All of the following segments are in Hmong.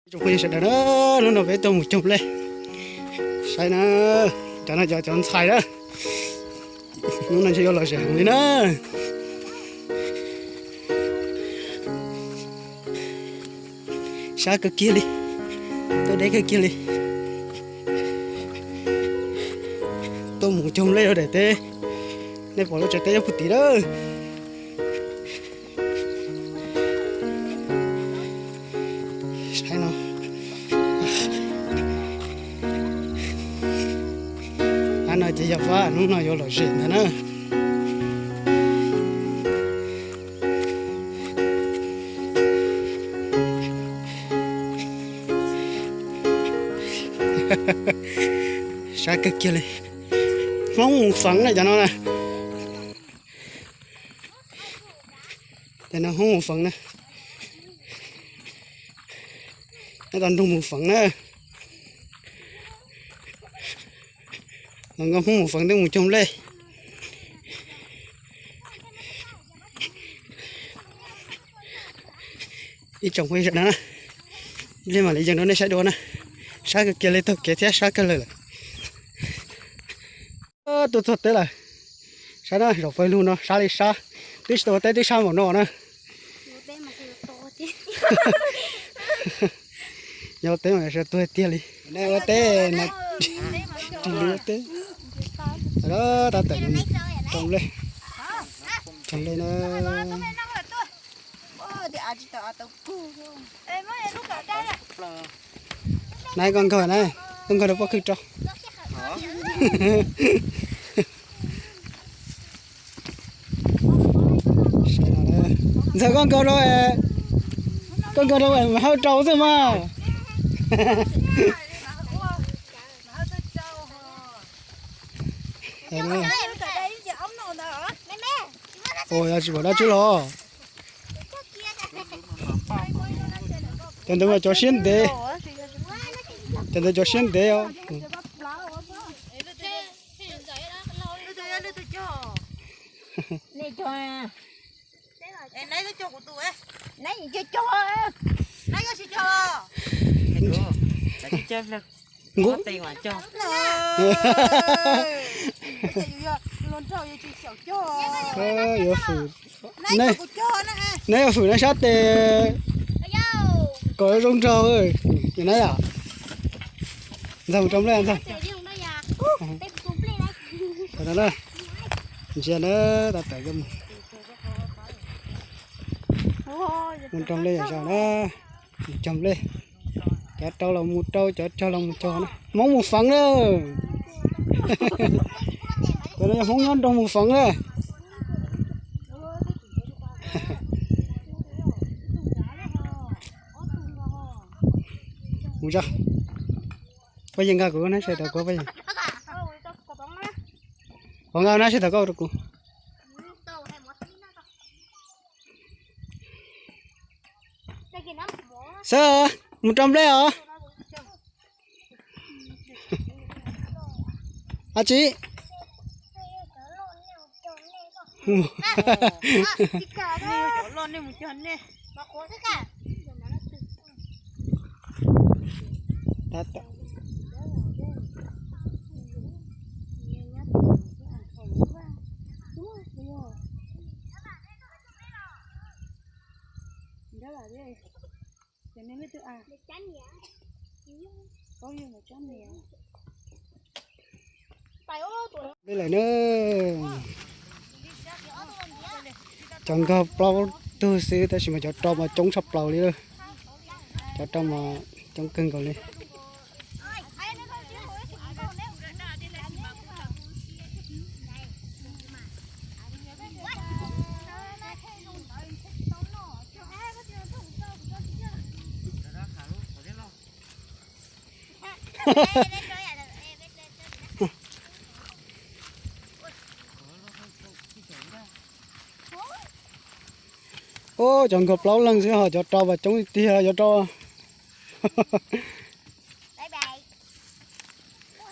Tsoom phooj ywg sawv daws na, hnub no peb tuaj mus cog nplej. Saib na, cov no cov cov ntxhais na, hnub no ntshe yuav lom zem heev li na. Sab kawg kiag li, tuaj deb kawg kiag li. Tuaj mus cog nplej rau daim teb, nej pom lub tsev teb nyob puag tid lawm. Saib no, ab no ces yog fab hnub no yuav lom zem ntag na. Sab kawg kiag li. Hmoob mus feev na cov no na. Cov no Hmoob mus feev na. Nyob tau nroog mus feev na. Los nkauj Hmoob mus feev twb mus cog nplej. Ib tsoom phooj ywg sawv daws na, ib pliag mam li yees rau nej saib dua na. Sab kawg kiag li, taug kev thiab sab kawg lawm lawm. Tuaj txog teb lawm. Saib na, zaum pawg lug no sab li sab, twb tsis tau ua teb twb sab npaum no na. Yog ua teb mas sab tuag tiag li. Ua teb, ris li ua teb. Tab tom rau nplej, rau nplej na. Nab, koj nkaug na, koj nkaug rau pob khw rau. Ntxawm, koj nkaug rau, koj nkaug rau mas hawb rau xwb mas. Ua yog tsis pom dab tsi los. Cov ntawd mas cov siab ntev, cov ntawd cov siab ntev os. Nkuj, yuav hwm, neb yuav hwm neb sab tes kom zoo nraug. Neb yom, ntxog mus rau nplej ntxog. Ntsia na, tab tom mus rau nplej yom, na, mus cog nplej. Cov rau los mus rau, cov cog los mus cog na. Hmoob mus feev na. Cov no yog Hmoob nyob nroog mus feev na. Mus tso. Puas yeej nkag kuv na, sawv daws kuv puas yeej. Kuv nkag na, sawv daws koj rau kuv. Xwb, mus rau nplej os. Ab tsi. Nplej lawm na. Cov nkag plaub tug xwb tab sis mas cov rau mas coob tshaj plaws li lawm. Cov rau mas coob kawg nkaus li. Ub, cov nkag plaub leeg xwb ho cov rau mas coob tiag cov rau.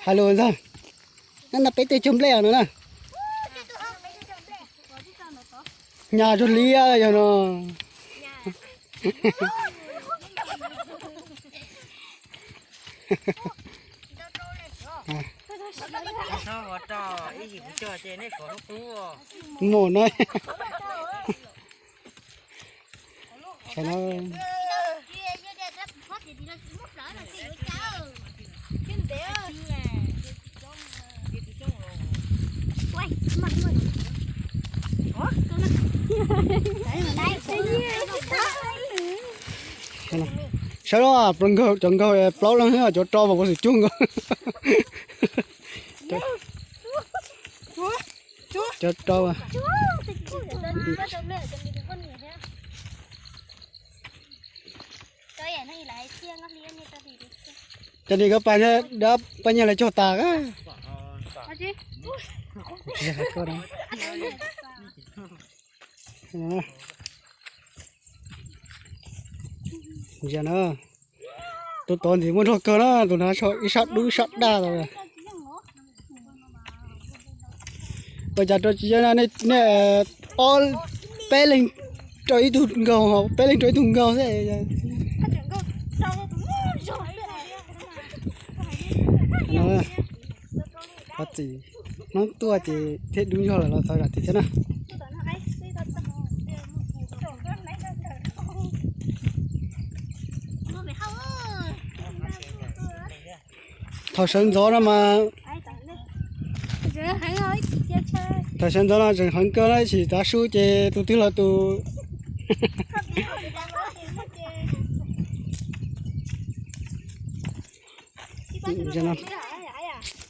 Hais lus ntag. Nyob no peb tuaj cog nplej no na. Nyas zog liab yog no. Mus no. Saib no, cov nkaug cov nkaug plaub leeg, cov rau mas puas xwm cuag nkaus. Cov rau. Cov nim koj pas dab paj nyiaj lawv cog tas. Ntsia na, tus tod ntxim muaj nrog kawg na, tus no ib sab dub ib sab daj tas. Ua cas rau tsis yog nej ob peb leeg rau ib tug nkaug, peb leeg rau ib tug nkaug xwb. Qhov txim hnub tuaj ces thiaj dub zog lawm los txog yam tim thiab na. Thaum sawv ntxov no mas, thaum sawv ntxov no tseem heev kawg na, ib chim tav su ces tus twg los tus.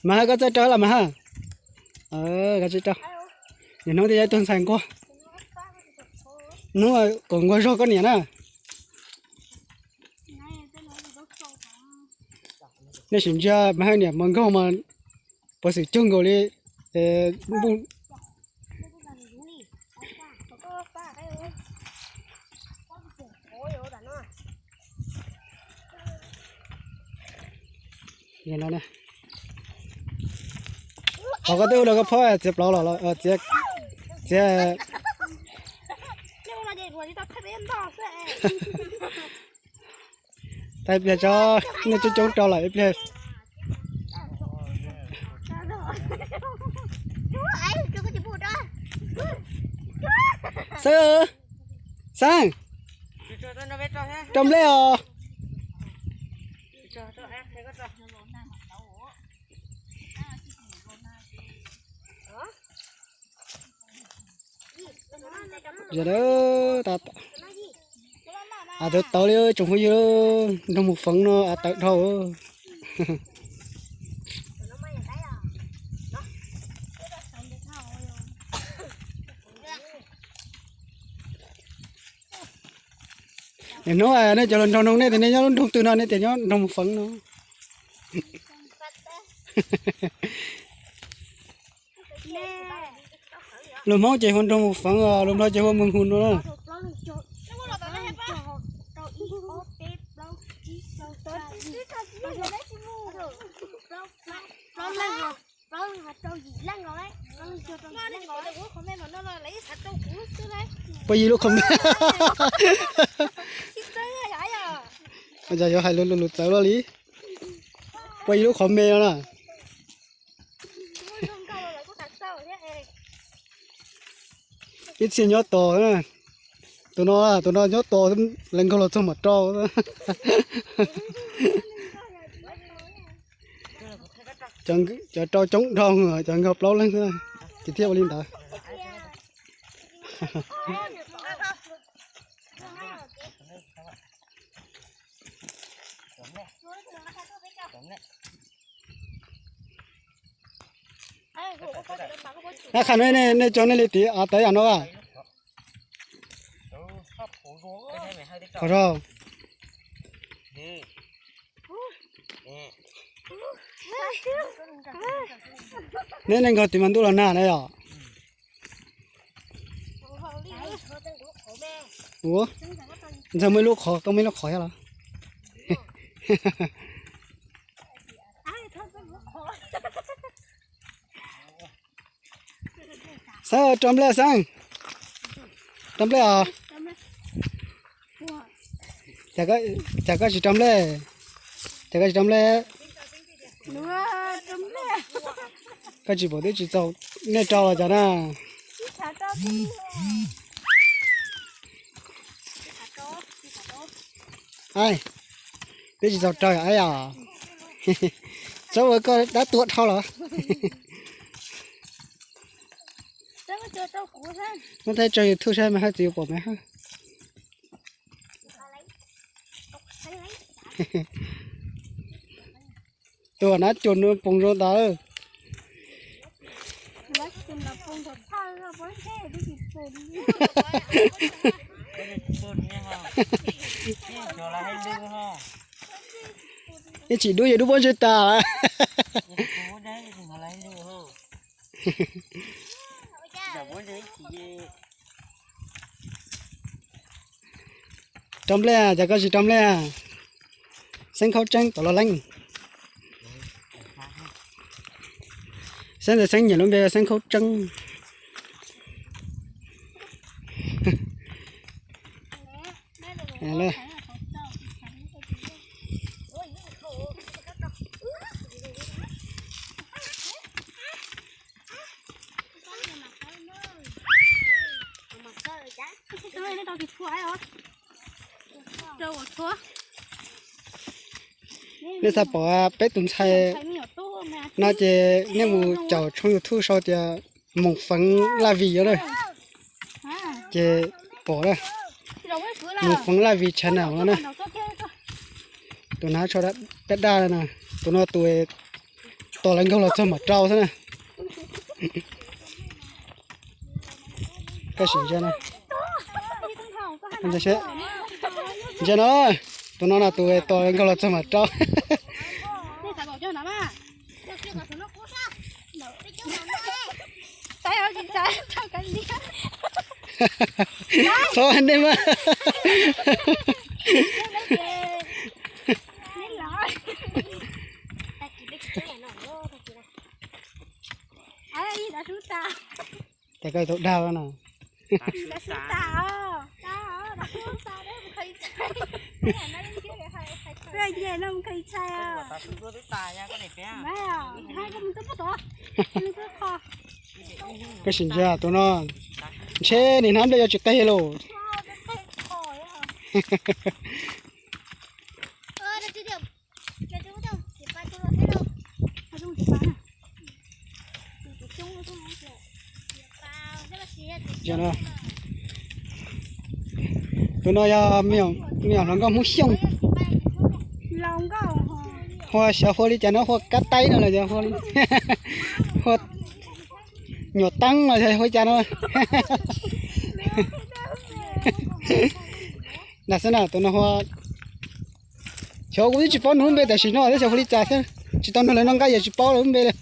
Mas ha koj txawj rau los mas ha. Koj txawj rau. Nim hnub twb yog ib tug ntxhais nquag. Hnub kom nquag zog koj niam na. Nej sim ntsia mas haj niam mas nkaug mas puas xwm cuag nkaus li npuj. Qhov koj twb hu rau koj phob txiav plaub los txiav, txiav. Tag ib pliag tso, nej coob coob rau lawm ib pliag. Xeeb, Xeeb, rau nplej os. Yog, av tawv tawv li tsoom phooj ywg, nrog mus feev no av tawv dhau. Nim no nej cov hluas nraug nug nej tias nej nyob lub nroog twg no, nej tias nyob nroog Mus Feev no. Lus Hmoob ces hu nroog Mus Feev, lus Nplog ces hu Mus Hus no na. Puas yim lub comment? Ua cas yuav hais lus lus txawv luaj li? Puas yim lub comment no na? Ib txhia nyob tos, tus no, tus no nyob tos, lees nkaug los txog mam rau. Cov rau coob dhau, cov nkaug plaub leeg xwb, ces thiaj ua li ntawd. Ab, qha nej cov nej li tiv av tawv yam no a? Qhov zoo. Neb neej nkaug tiv mas ntuj los nag na yom. Ua, Ntxawg muaj ib lub qhov, koj muaj ib lub qhov thiab los? Xeeb, rau nplej Xeeb. Rau nplej os. Cas koj tsis rau nplej? Koj tsis rau nplej? Koj tsis pom twb tsis txaus nej rau los cas na? Ai, twb tsis txaus rau yom, ai yom. Txhob ua koj dab tuag dhau los. Muab thaij tso YouTube saib mas haj txiv yuav pom mas haj. Tus nab cuag no poob zoo tas. Ib tsis dub yog dub pob ntseg tas. Rau nplej, cas koj tsis rau nplej? Xeeb khaub tseeb tom los leej. Xeeb ntawd xeeb nyiam lub npe xeeb khaub tseeb. Nej xav pom peb tus ntxhais no ces nej mus caum tshooj YouTube sau tias Moos Feev Laj Vis no na, ces pom na. Moos Feev Laj Vis channel no na. Tus nab tsho daj daj no, tus no tus tos lawv nkaug los txog mam rau xwb na. Koj sim ntsia no, ntsia no, tus no no tus tos lawv nkaug los txog mam rau. Txhob nej mas. Ces koj tau dag no. Koj sim ntsia tus no, ntshe nim hnab nplej yuav tsis qig lauj. Tus no yog me nyuam hluas nkauj Hmoob Xyooj, hu xyov hu li cas no, hu kab taib no los yog hu nyuam teeb los yog hu li cas no. Nag xwb na tus no hu, xyov kuv twb tsis paub nws lub npe tam sim no twb xyov hu li cas thiab, tsis tau nrog lawv noj nqaij yog tsis paub lawv lub npe li.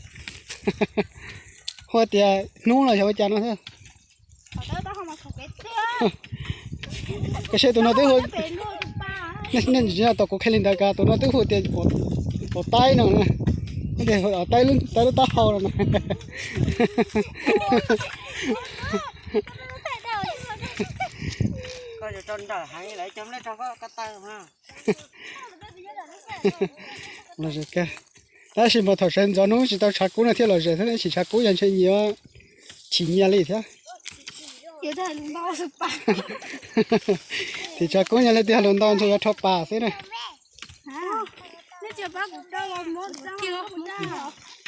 Hu tias Hnub los xyov ua cas no xwb. Koj saib tus no twb hu, nej tsis tom kuv qhia li ntawd kas tus no twb hu tias pom taib no, tias taib lub taub hau no. Tab sis mas thaum sawv ntxov hnub tsis tau tshav kub no thiaj lom zem thiab, tab sis tshav kub yog ntshe nyias chim nyias li thiab. Thaum tshav kub yog leej twg lus ntau ntshe yuav rho pas xwb na.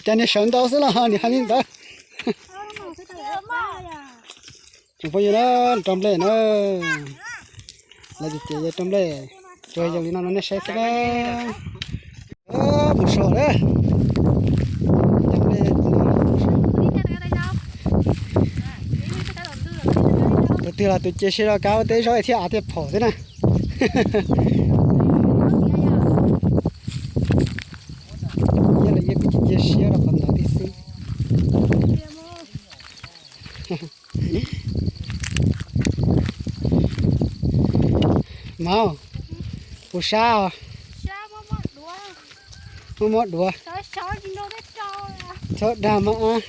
Cas niag sawv ntau xwb los niag hais li ntawd. Tsoom phooj ywg na, rau nplej na, lawv ces ces yog rau nplej, tsuas zoo li no no nej saib xwb na. Mus so na. Tus twg los tus cia siab rau kab ua teb zaub thiab av thiaj phom xwb na. Yog li kuv cia siab rau qhov ntawd tib xwb. Mas, kuv sab os. Muab muab duav. Txhob dag mas.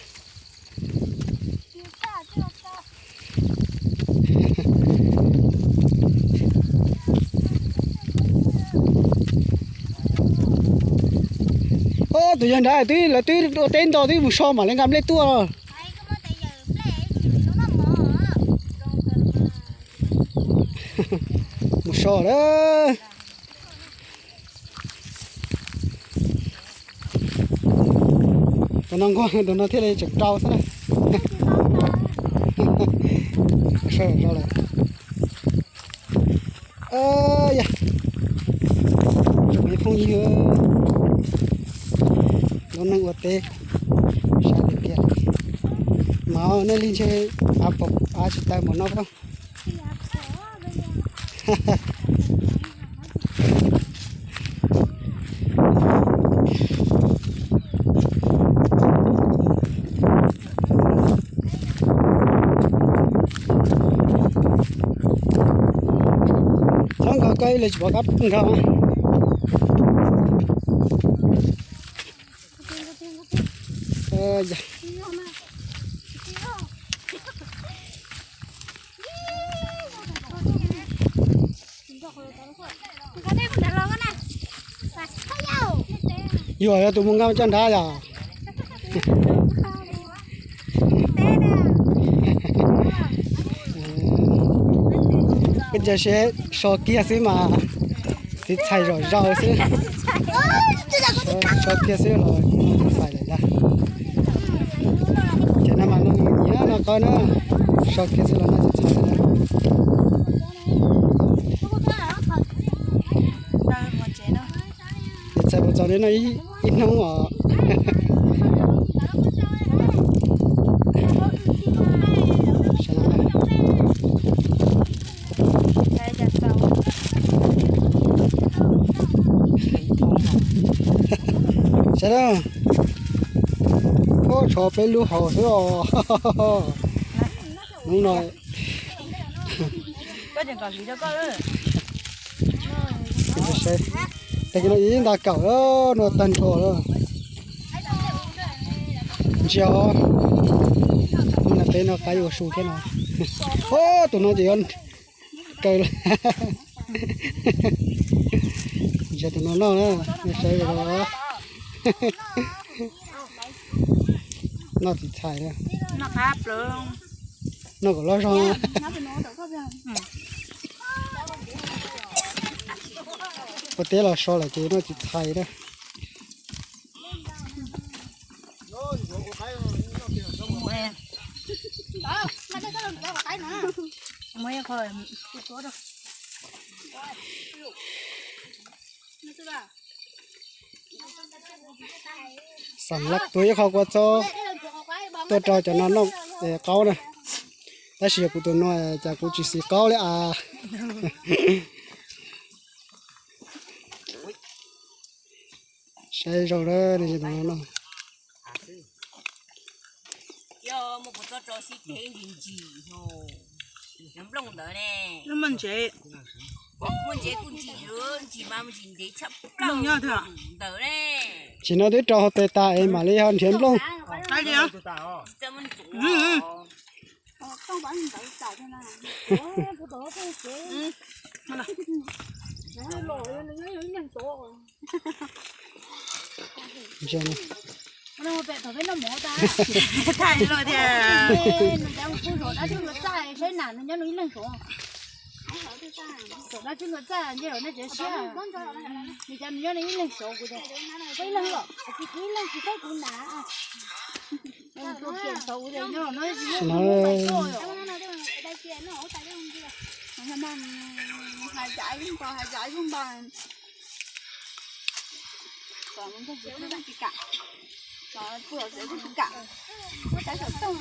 Tus yawg nrad twb, lawv twb ua teb nto twb mus so mam li nqa nplej tuaj. Mus so lawm. Tus no nquag, tus no thiaj li tseem rau xwb na. Yog, tsoom me phooj ywg, lub neej ua teb, saib tiag tiag. Mas nej li ntshe av pom av tsis tawm npaum no pob. Txhob nkag koj ib leeg tsis pom qab nkag. Yuam, yog tus mus nqa coj nrad yom. Peb ntsia seb so kiag xwb mas txiv txhais zom zaws xwb. So kiag xwb los txiv txhais lawm ntag. Ces no mas no nyiam no qab na, so kiag xwb los noj txiv txhais lawm. Txiv txhais puas txaus li no ib hnub os. Sawv daws, tshuav peb lub hauv xwb os. Hnub no, tag kis no ib nta kawm no tag nrho lawm. Ntsia os, hnub no peb noj qaib ua su thiab no. Tus no ces yuav kaw lawm. Ntsia tus no noj na, saib os. Noj txiv txhais na. Noj kom loj zog. Ua teb los so lawm ces noj txiv txhais na. Xam laj tuav ib qho kua txob tuaj rau cov no noj qaub na. Tab sis yog kuv tus no cas kuv tsis xis qaub li as. Saib zoo na, tus no noj. Lub muaj ntsev, muaj ntsev kuj ntsim, ntsim mas ntsim ntev tshaj plaws ntawd ne. Tsim no twb rau hauv tes tas es mam li ho nrhiav nplooj. Ntsia no. Thaij luaj tiag. Nws cov nws nyob nws ib leeg saud, nws cov nws nyob nws ib leeg saud, kuv tias, ib leeg los, kuv ib leeg tsis saib kuv na. Tus kiag saud kuv tias nyob los no tsis muaj mus pais tuaj yom. Kom mus ntog txiv kuj tsis kam, kom pw hauv txiv kuj tsis kam, muab tav saum tooj.